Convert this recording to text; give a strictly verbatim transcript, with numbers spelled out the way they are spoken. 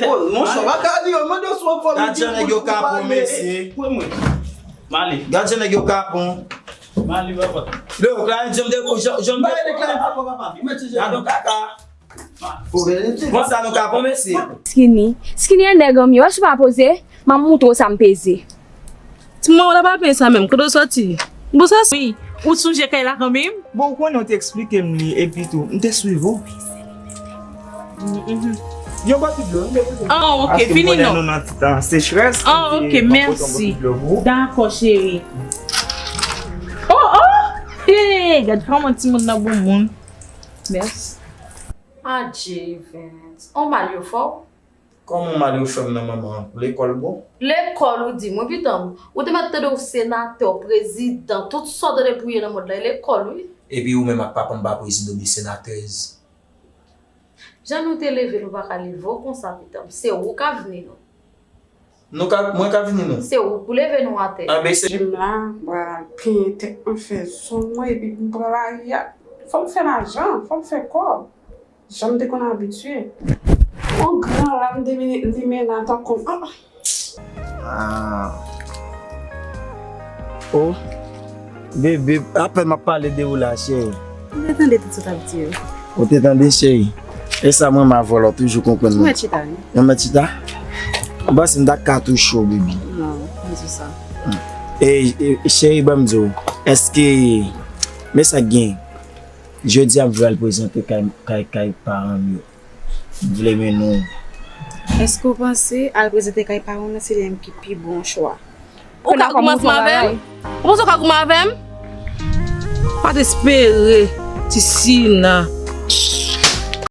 Monchè, w pa ka ri, yo mande w si w anfòm. Gad jan nèg yo kapon, mesye. Male. Gad jan nèg yo kapon. Male, papa. Lè yo klaren, jan m te, jan, jan m te. Gad yon kaka. Konsa nou kapon, mesye. Skinny. Skinny, e nèg an m ye, wè si w pa poze, m a montre w sa m peze. Ti manman w la pa peye sa menm. Kote w soti? Bon, sa wi. Ou t sonje kay la kanmenm? Bon, ou konnen w te eksplike m li, epi tou, m te swiv ou. Yon bòt dlo, m te pote. Ah, ok, fini non. Paske m konnen nou nan ti tan sechrès. Ah, ok, mèsi. Dakò, cheri. Oh, oh! Hey, gad kòman timoun nan bon moun. Mèsi. Adje, Evens. On mal yo fè w? Kòman mal yo fè m nan manman? Lekòl bon? Lekòl ou di, mwen pitanm. Ou te mèt tande w senatè, w prezidan, tout sa w tande pou ye nan mond la, e lekòl wi. Epi ou menm ak papa m pa prezidan oubyen senatèz. Jan nou te leve, nou pa ka leve w konsa pitanm. Se ou k ap vini nou. Nou ka, mwen ka vini nou. Se ou pou leve nou atè. Anben se. Jim la, m pral penyen tèt mwen, fè zong mwen, epi m pran lari a. Fò m fè lajan, fò m fè kòb. Jan m te konn abitye. On gran la m te vini limen la tankou m. Ah. Oh, bebe, apèn m ap pale de ou la, cheri. M te tande tout sa w t ap di yo. Ou te tande, cheri? E sa mwen m avè w la, w toujou konprann mwen. Ou mèt chita, wi. Mwen mèt chita? Ou panse m ta ka touche w, bebe? Non, pa di sa. E, e, cheri, ban m di w, èske, men sa k gen? Jodi a m vle al prezante kay, kay, kay paran m yo. M vle mennen w. Èske w panse al prezante kay paran w nan se li menm ki pi bon chwa? Ou ka kòmanse avè m? Ou panse w ka kòmanse avè m? Pa t espere, ti Sina.